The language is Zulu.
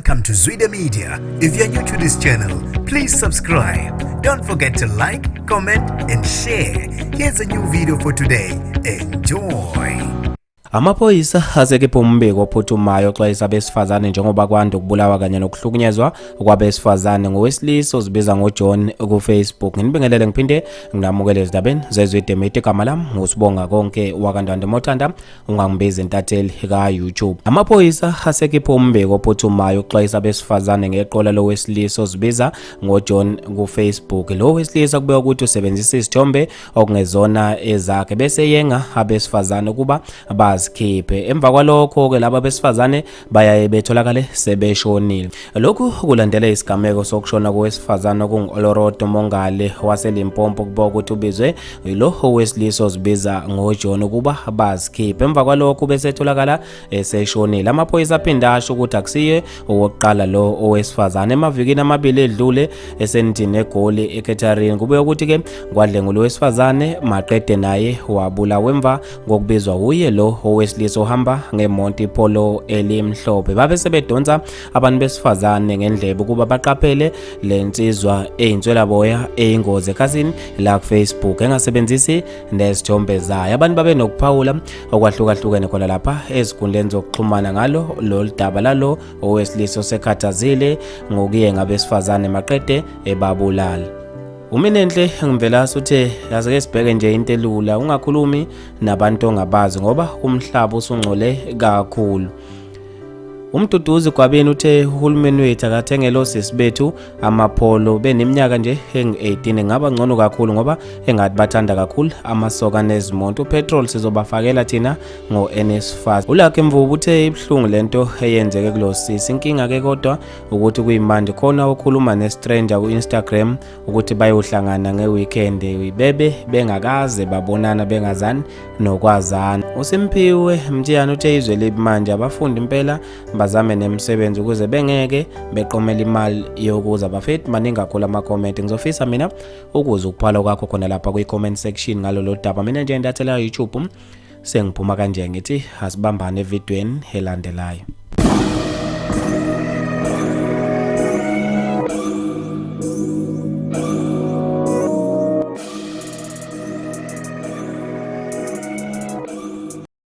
Welcome to Zwida Media. If you're new to this channel, please subscribe. Don't forget to like, comment, and share. Here's a new video for today. Enjoy. Amaphoyisa asekhiphe umbiko ophuthumayo oxwayisa abesifazane njengoba kwanda ukubulawa kanye nokuhlukunyezwa kwabesifazane ngowesilisa ozibiza ngoJohn kuFacebook. Nginibingelele ngiphinde nginamukele ezindabeni zeZwide Media. Igama lami nguSibonga Konke wakaNdwandwe Mothanda, ungangibiza intatheli ka-YouTube. Amaphoyisa asekhiphe umbiko ophuthumayo oxwayisa abesifazane ngeqola lowesilisa ozibiza ngoJohn kuFacebook. Lo wesilisa kubekwa ukuthi usebenzisa izithombe okungezona ezakhe bese yenga abesifazane ukuba bazikhiphe. Emva kwalokho-ke laba besifazane bayaye betholakale sebeshonile. Lokhu kulandela isigameko sokushona kowesifazane okungu-Oloroto Mongale waseLimpopo, kubekwa ukuthi ubizwe yilo owesilisa ozibiza ngoJohn ukuba bazikhiphe. Emva kwalokho besetholakala eseshonile. Amaphoyisa aphinde asho ukuthi akusiye owokuqala lo owesifazane. Emavikini amabili edlule esendini eGoli eKetterine, kube ukuthi-ke kwadlwengulwa owesifazane maqede naye wabulawa emva ngokubizwa uye lo owesilisa ohamba ngemonti Polo elimhlophe. Babe sebedonsa abantu besifazane ngendlebe ukuba baqaphele le nsizwa eyinswelaboya eyingozi ekhasini la ku-Facebook engasebenzisi nezithombe zayo. Abantu babe nokuphawula okwahlukahlukene khona lapha ezinkundleni zokuxhumana ngalo lolu daba lalo owesilisa osekhathazile ngokuyenga abesifazane maqede ebabulala. UMinenhle Ngimvelase uthe asike sibheke nje into elula, ungakhulumi nabantu ongabazi ngoba umhlaba usungcole kakhulu. UMduduzi Gwabeni uthe uhulumeni wethu akathengele osisi bethu amapholo beneminyaka nje engu-18, ngaba ngcono kakhulu ngoba engathi bathanda kakhulu amasoka nezimonto. Upetrol sizobafakela thina ngo-NSFAS. ULucky Mvubu uthe ibuhlungu lento eyenzeke kulo sisi, inkinga ke kodwa ukuthi kuyimanje khona okhuluma nestranger ku-Instagram ukuthi bayohlangana nge-weekend bebe bengakaze babonana, bengazani nokwazana. USimphiwe Mthiyane uthe izwe libi manje, abafundi impela bazame nemisebenzi ukuze bengeke beqomela imali yokuza. Bafethu, maningi kakhulu ama-comment. Ngizofisa mina ukuze ukuphala kwakho khona lapha kwi-comment section ngalolu daba. Mina nje intatheli ya YouTube sengiphuma kanje, ngithi asibambane evidweni elandelayo.